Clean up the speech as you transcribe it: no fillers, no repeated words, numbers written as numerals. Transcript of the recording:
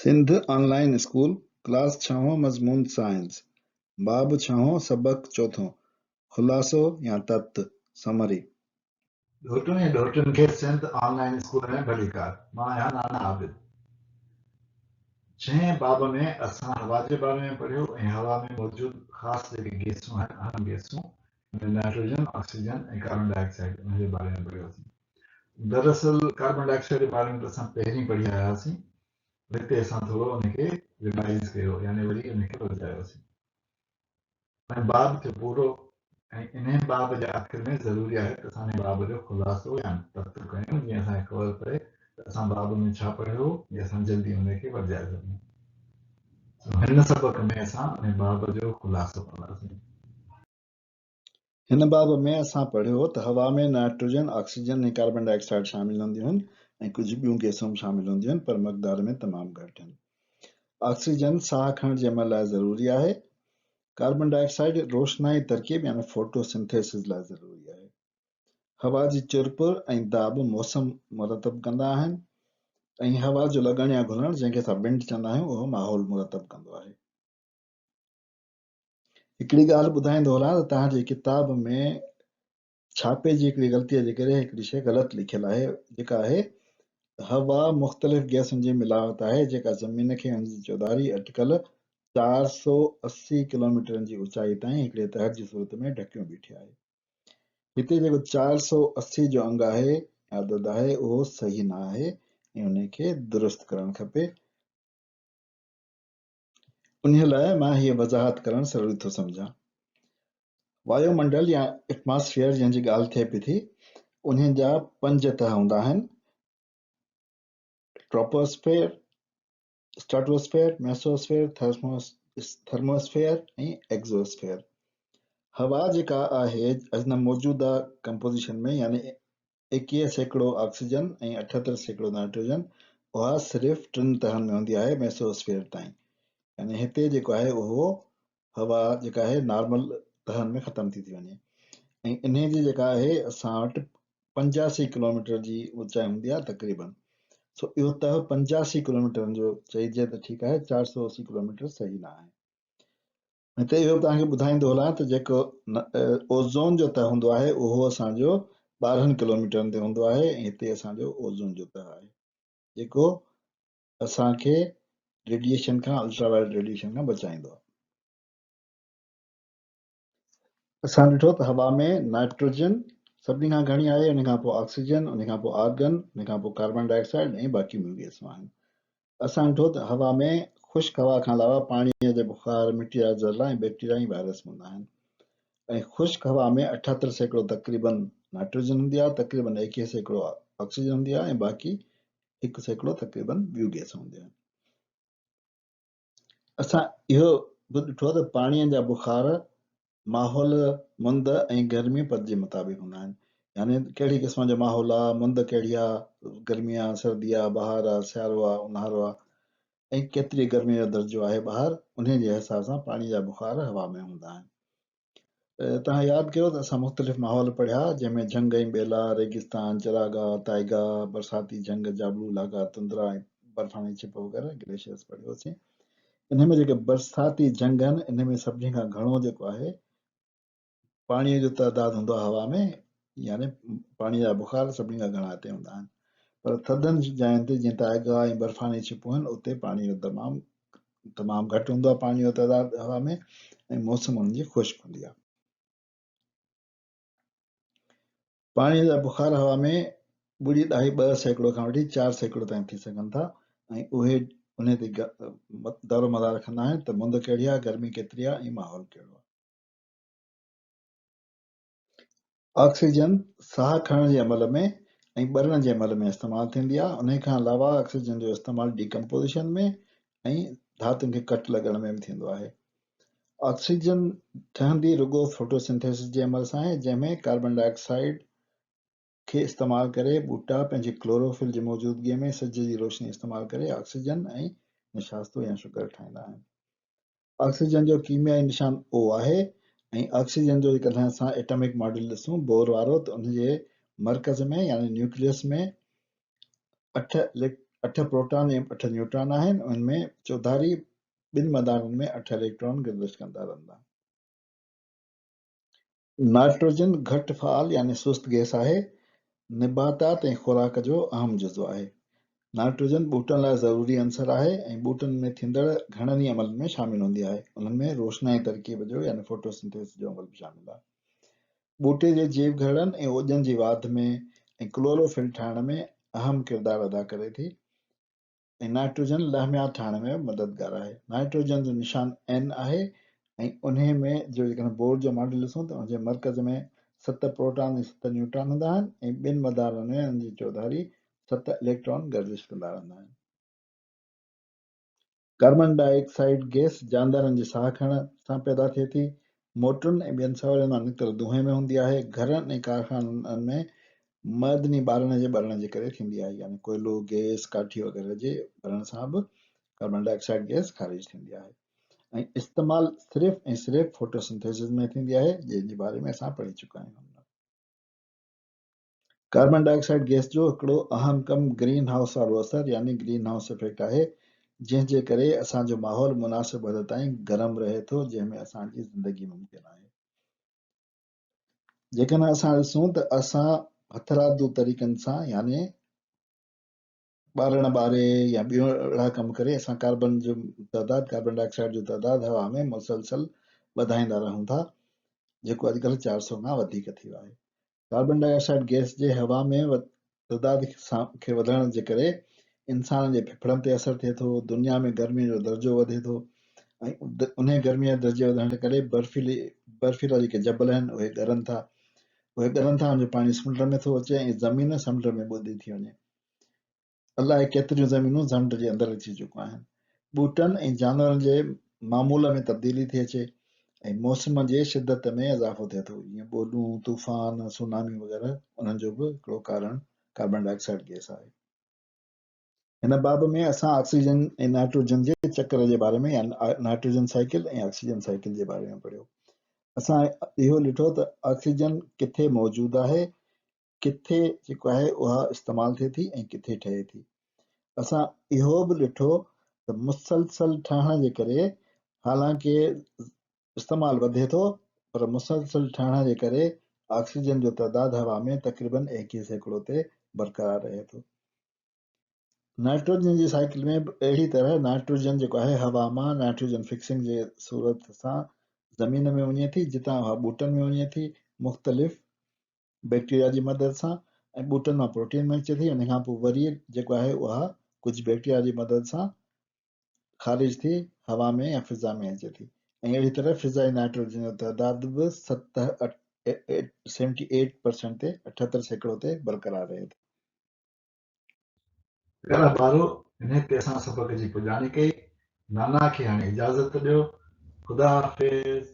سنڌ آن line school, class ڇهون مضمون science, باب ڇهون سبق چوٿون، خلاصو يا تت، Summary. ڏوهٽن ۽ ڏوهٽين کي سنڌ آن لائين اسڪول ۾ ڀليڪار. مان آهيان نانا عابد. ڇهين باب ۾ اسان هوا جي باري ۾ پڙهيو ۽ هوا ۾ موجود خاص جيڪي گيسون آهن اهم گيسون يعني nitrogen, oxygen ۽ carbon dioxide انهن جي باري ۾ پڙهيوسين. دراصل ڪاربان ڊاء آڪسائيڊ جي باري ۾ ته اسان پهرين پڙهي آيا هئاسين پر هتي اسان ٿورو ان کي ريوائز ڪيو يعني وري ان کي ورجايوسين. ۽ باب ٿيو پورو ۽ انهي باب جي آخر ۾ ضروري آهي ته اسان انهي باب جو خلاصو يا تت ڪيون جيئن اسان کي خبر پئي ته اسان باب ۾ ڇا پڙهيو هو جيئن اسان جلدي ان کي ورجائي سگهون. سو هن سبق ۾ اسان انهي باب جو خلاصو ڪنداسين. هن باب ۾ اسان پڙهيو ته هوا ۾ nitrogen, oxygen ۽ carbon dioxide شامل هونديون آهن ۽ ڪجهه ٻيون گئسون به شامل هونديون آهن پر مقدار ۾ تمام گهٽ آهن. آڪسيجن ساهه کڻڻ جي عمل لاء ضروري آهي. ڪاربان ڊاء آڪسائيڊ روشنائي ترڪيب يعني فوٽو سنٿيسز لاء ضروري آهي. هوا جي چرپر ۽ داٻ موسم مرتب ڪندا آهن ۽ هوا جو لڳڻ يا گهلڻ جنهن کي اسان ونڊ چوندا آهيون اهو ماحول مرتب ڪندو آهي. هڪڙي ڳالهه ٻڌائيندو هلان ته توهان جي ڪتاب ۾ ڇاپي جي هڪڙي غلطيء جي ڪري هڪڙي شيء غلط لکيل آهي جيڪا آهي ته هوا مختلف گئسن جي ملاوت آهي جيڪا زمين کي ان جي چوڌاري اٽڪل 480 ڪلوميٽرن جي اوچائي تائين هڪڙي تهه جي صورت ۾ ڍڪيو بيٺي آهي. هتي جيڪو 480 جو انگ آهي عدد آهي اهو صحيح نه آهي ۽ ان کي درست ڪرڻ کپي. انهيء لاء مان هيء وضاحت ڪرڻ ضروري ٿو سمجهان. وايو منڊل يا ايٽماسفيئر جنهن جي ڳالهه ٿئي پئي ٿي، انهيء جا پنج تهه هوندا آهن، ٽروپوسفيئر، اسٽراٽوسفيئر، ميسوسفيئر، ٿرموسفيئر ۽ ايگزوسفيئر. هوا جيڪا آهي اڄ موجوده ڪمپوزيشن ۾ يعني 21% آڪسيجن ۽ 78% نائٽروجن اها صرف ٽن تهن ۾ هوندي آهي ميسوسفيئر تائين يعني هتي جيڪو آهي اهو هوا جيڪا آهي نارمل تهن ۾ ختم ٿي ٿي وڃي ۽ انهي جي جيڪا آهي اسان وٽ 85 ڪلوميٽر جي اوچائي هوندي آهي تقريبن سو اهو تهه 85 ڪلوميٽرن جو چئجي ته ٺيڪ آهي 480 ڪلوميٽر صحيح نه آهي. هتي اهو به توهان کي ٻڌائيندو هلان ته جيڪو اوزون جو تهه هوندو آهي اهو اسان جو 12 ڪلوميٽرن تي هوندو آهي ۽ هتي اسان جو اوزون جو تهه آهي جيڪو اسان کي ريڊيئيشن کان الٽرا وائلٽ ريڊيئيشن کان بچائيندو آهي. اسان ڏٺو ته هوا ۾ نائٽروجن سڀني کان گهڻي آهي ان کان پوء آڪسيجن ان کان پوء آرگن ان کان پوء ڪاربان ڊاء آڪسائيڊ ۽ باقي ٻيون گئسون آهن. اسان ڏٺو ته هوا ۾ خشڪ هوا کان علاوه پاڻيء جا بخار، مٽيء جا ذرا ۽ بيڪٽيريا ۽ وائرس به هوندا آهن ۽ خشڪ هوا ۾ 78% تقريباً نائٽروجن هوندي آهي، تقريباً 21% آڪسيجن هوندي آهي ۽ باقي 1% تقريباً ٻيون گئسون هونديون آهن. اسان اهو به ڏٺو ته پاڻيء جا بخار ماحول، مند ۽ گرمي پد جي مطابق هوندا آهن. يعني ڪهڙي قسم جو ماحول آ، مند ڪهڙي آ، گرمي آ، سردي آ، بهار آ، سيارو آ، اونهارو آ ۽ ڪيتري گرمي جو درجو آهي ٻاهر، انهي جي حساب سان پاڻي جا بخار هوا ۾ هوندا آهن. توهان ياد ڪيو ته اسان مختلف ماحول پڙهيا، جنهن ۾ جهنگ ۽ ٻيلا، ريگستان، چراگاهه، تائگا، برساتي جهنگ، جابلو علائقا، تندرا ۽ برفاني ڇپ وغيره، Glaciers، پڙهيوسين. انهي ۾ جيڪي برساتي جهنگ آهن، انهي ۾ سڀني کان گهڻو جيڪو آهي پاڻيء جو تعداد هوندو آهي هوا ۾ يعني پاڻيء جا بخار سڀني کان گهڻا هتي هوندا آهن. پر ٿڌن جاين تي جيئن تائگا ۽ برفاني ڇپون آهن، اتي پاڻيء جو تمام تمام گهٽ هوندو آهي پاڻي جو تعداد هوا ۾ ۽ موسم انهن جي خشڪ هوندي آهي. پاڻي جا بخار هوا ۾ ٻڙي ڏهائي 2% کان وٺي 4% تائين ٿي سگهن ٿا ۽ اهي انهي تي دارومدار رکندا آهن ته مند ڪهڙي آهي، گرمي ڪيتري آهي ۽ ماحول ڪهڙو آهي. آڪسيجن ساهه کڻڻ جي عمل ۾ ۽ ٻرڻ جي عمل ۾ استعمال ٿيندي آهي. انهي کان علاوه آڪسيجن جو استعمال ڊيڪمپوزيشن ۾ ۽ ڌاتن کي ڪٽ لڳڻ ۾ به ٿيندو آهي. آڪسيجن ٺهندي رڳو فوٽوسنٿيسس جي عمل سان آهي، جنهن ۾ ڪاربان ڊاء آڪسائيڊ کي استعمال ڪري ٻوٽا پنهنجي ڪلوروفل جي موجودگي ۾ سج جي روشني استعمال ڪري آڪسيجن ۽ نشاستو يا شگر ٺاهيندا آهن. آڪسيجن جو ڪيميائي نشان O آهي ۽ آڪسيجن جو جيڪڏهن اسان ايٽامڪ ماڊل ڏسون بور وارو ته ان جي مرڪز ۾ يعني نيوڪليس ۾ اٺ پروٽان ۽ اٺ نيوٽران آهن، انهن ۾ چوڌاري ٻن مدارن ۾ اٺ اليڪٽران گردش ڪندا رهندا. نائٽروجن گهٽ فعال يعني سست گئس آهي. نباتات ۽ خوراڪ جو اهم جزو آهي. نائٽروجن ٻوٽن لاء ضروري عنصر آهي ۽ ٻوٽن ۾ ٿيندڙ گهڻن ئي عملن ۾ شامل هوندي آهي. انهن ۾ روشنائي ترڪيب جو يعني فوٽوسنٿيسس جو عمل به شامل آهي. ٻوٽي جي جيوگهرڙن ۽ اوڄن جي واڌ ۾ ۽ ڪلوروفل ٺاهڻ ۾ اهم ڪردار ادا ڪري ٿي ۽ نائٽروجن لحميات ٺاهڻ ۾ به مددگار آهي. نائٽروجن جو نشان N آهي ۽ انهي ۾ جو جيڪڏهن بورڊ جو ماڊل ڏسون ته ان جي مرڪز ۾ ست پروٽان ۽ ست نيوٽران هوندا آهن ۽ ٻن مدارن ۾ ان جي چوڌاري ست اليڪٽران گردش ڪندا رهندا آهن. ڪاربان ڊاء آڪسائيڊ گئس جاندارن جي ساهه کڻڻ سان پيدا ٿئي ٿي. موٽرن ۽ ٻين سوارين مان نڪتل دونهين ۾ هوندي آهي. گهرن ۽ ڪارخانن ۾ معدني ٻارڻ جي ٻرڻ جي ڪري ٿيندي آهي يعني ڪوئلو، گئس، ڪاٺي وغيره جي ٻرڻ سان به ڪاربان ڊاء آڪسائيڊ گئس خارج ٿيندي آهي ۽ استعمال صرف ۽ صرف فوٽوسنٿيسز ۾ ٿيندي آهي جنهن جي باري ۾ اسان پڙهي چڪا آهيون. ڪاربان ڊاء آڪسائيڊ گئس جو هڪڙو اهم ڪم گرين هائوس وارو اثر يعني گرين هائوس افيڪٽ آهي، جنهن جي ڪري اسان جو ماحول مناسب حد تائين گرم رهي ٿو، جنهن ۾ اسان جي زندگي ممڪن آهي. جيڪڏهن اسان ڏسون ته اسان هٿرادو طريقن سان يعني ٻارڻ ٻاري يا ٻيو اهڙا ڪم ڪري اسان ڪاربن جو تعداد ڪاربن ڊاء آڪسائيڊ جو تعداد هوا ۾ مسلسل وڌائيندا رهون ٿا جيڪو اڄڪلهه 400 کان وڌيڪ ٿي ويو آهي. ڪاربن ڊاء آڪسائيڊ گئس جي هوا ۾ تعداد کي وڌڻ جي ڪري انسان جي ڦڦڙن تي اثر ٿئي ٿو، دنيا ۾ گرمي جو درجو وڌي ٿو ۽ انهي گرمي جي درجي وڌڻ جي ڪري برفيلي برفيلا جيڪي جبل آهن اهي ڳرن ٿا، اهي ڳرن ٿا ان جو پاڻي سمنڊ ۾ ٿو اچي ۽ زمين سمنڊ ۾ ٻڏي ٿي وڃي. الائي ڪيتريون زمينون سمنڊ جي اندر اچي چڪيون آهن. ٻوٽن ۽ جانورن جي معمول ۾ تبديلي ٿي اچي ۽ موسم جي شدت ۾ اضافو ٿئي ٿو، جيئن ٻوڏون، طوفان، سونامي وغيره انهن جو به هڪڙو ڪارڻ ڪاربان ڊاء آڪسائيڊ گئس آهي. هن باب ۾ اسان آڪسيجن ۽ نائٽروجن جي چڪر جي باري ۾ يا نائٽروجن سائيڪل ۽ آڪسيجن سائيڪل جي باري ۾ پڙهيو. اسان اهو ڏٺو ته آڪسيجن ڪٿي موجود آهي، ڪٿي جيڪو آهي اها استعمال ٿئي ٿي ۽ ڪٿي ٺهي ٿي. اسان اهو به ڏٺو ته مسلسل ٺهڻ جي ڪري حالانڪه استعمال وڌي ٿو پر مسلسل ٺهڻ جي ڪري آڪسيجن جو تعداد هوا ۾ تقريبن 21% تي برقرار رهي ٿو. نائٽروجن جي سائيڪل ۾ به اهڙي طرح نائٽروجن جيڪو آهي هوا مان نائٽروجن فڪسنگ جي صورت سان زمين ۾ وڃي ٿي جتان اها ٻوٽن ۾ وڃي ٿي مختلف بيڪٽيريا جي مدد سان ۽ ٻوٽن مان پروٽين ۾ اچي ٿي ان کان پوء وري جيڪو آهي اها ڪجهه بيڪٽيريا جي مدد سان خارج ٿي هوا ۾ يا فضا ۾ اچي ٿي ۽ اهڙي طرح فضائي نائٽروجن جو تعداد به 78% تي 78% تي برقرار رهي ٿو. پيارا ٻارو، انهيء تي اسان سبق جي پڄاڻي ڪئي. نانا کي هاڻي اجازت ڏيو. خدا حافظ.